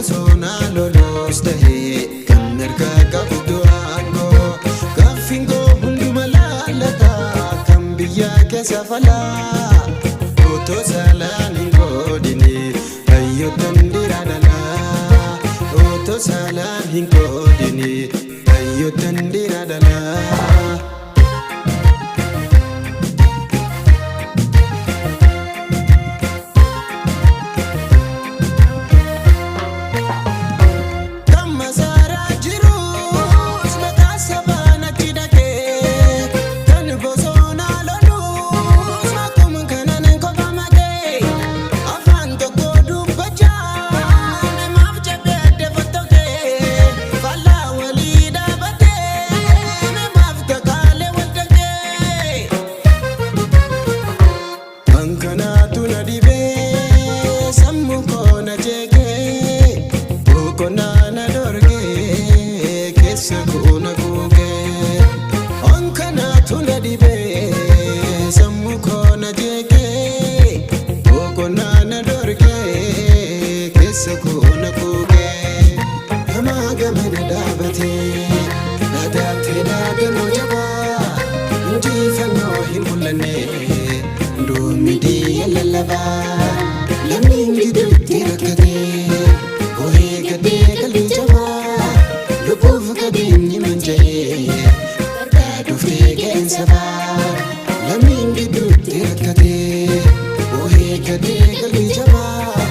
Bosonaa loloos ta'ee kan mirga qabdu aangoo gaaffiin koo hunduma laallata kan biyya keessa falaa otoo saalaan hin qoodine hayyoottan dhiiraa dhalaa otoo saalaan hin qoodine hayyoottan dhiiraa dhalaa. Kan masaaraa jirus maqaa sabaan achi dhaqee kan bosonaa lolus akkuma kanaan kophaa maqee afaan tokko dubbachaa namaaf jabee adda fottokee faallaa walii dhaabatee namaaf kakaalee wal dhaqee. Kankanaatu na dhibee sammuu koo na jeeqee boqonnaa na dhorkee keessa koo na guugee. Kankanaatu na dhibee sammuu koo na jeeqee boqonnaa na dhorkee keessa koo na guugee. Gamaa gamana dhaabatee dhaadaattee dhaadannoo jabaa injifannoo hin mul'anne. Doomidii lallabaa lammiin gidduutti rakkatee boo'ee gaddee qalbii jabaa lubbuuf qabeenyi manca'ee barbaaduuftee ga'een sabaa lammiin gidduutti rakkatee boo'ee gaddee qalbii jabaa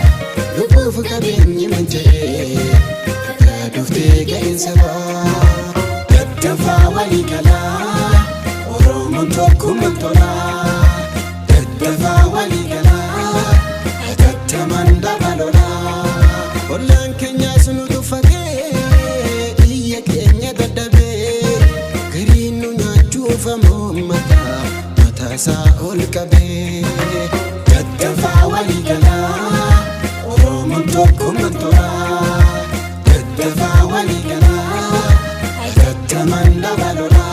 lubbuuf qabeenyi manca'ee barbaaduuftee ga'een sabaa daddafaa walii galaa Oromoon tokkummaan tolaa. Daddafaa walii galaa hatattamaan dabalolaa. Ollaan keenyas nu tuffatee iyya keenya dadhabee gariin nu nyaachuuf ammoo mataa mataasaa ol qabee. Daddafaa walii galaa Oromoon tokkummaan tolaa. Daddafaa walii galaa hatattamaan dabalolaa.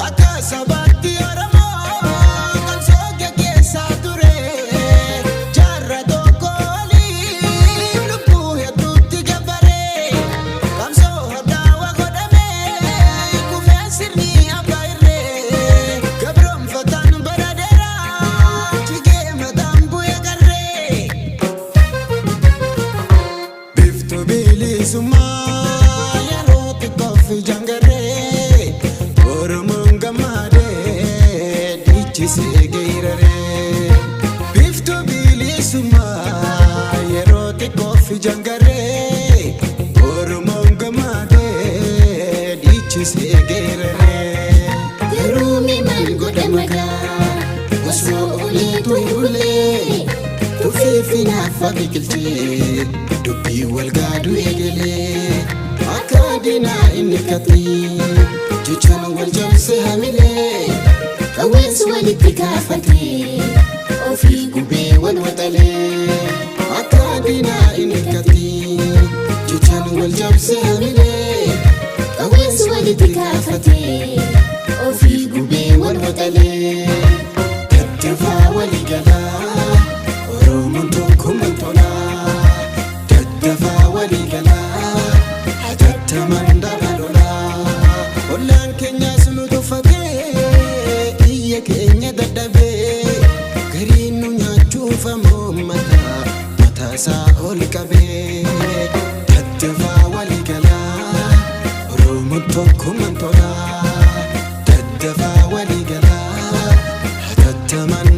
Akka sabaatti Oromoo qabsoo gaggeessaa ture jaarraa tokko oliif lubbuu hedduutti gabbare qabsoo hodhaawaa godhame kufee sirni abbaa irree gabroonfataan bara dheeraa jigee mataan bu'ee qarree. Biftu bilisummaa yeroo xiqqoof ijaan garree Oromoon gammadee dhiichisee geeraree. Biftu bilisummaa yeroo xiqqoof ijaan garree Oromoon gammadee dhiichisee geeraree. Garuu mee maal godha magaa osoo oliitu hin bullee Tuffii fi naafa biqilchee dubbii wal gaaduu eegalee akka diinaa inni katii jechaan wal cabse hamilee qawwees walitti kaafatee ofii gubee wal waxalee akka diinaa inni katii jechaan wal cabse hamilee qawwees walitti kaafatee ofii gubee wal waxalee. Daddafaa walii galaa Oromoon tokkummaan tolaa daddafaa walii galaa hatattamaan dabalolaa ollaan keenyas nu tuffatee iyya keenya dadhabee gariin nu nyaachuuf ammoo mataa mataasaa ol qabee daddafaa walii galaa Oromoon tokkummaan tolaa daddafaa walii galaa hatattamaan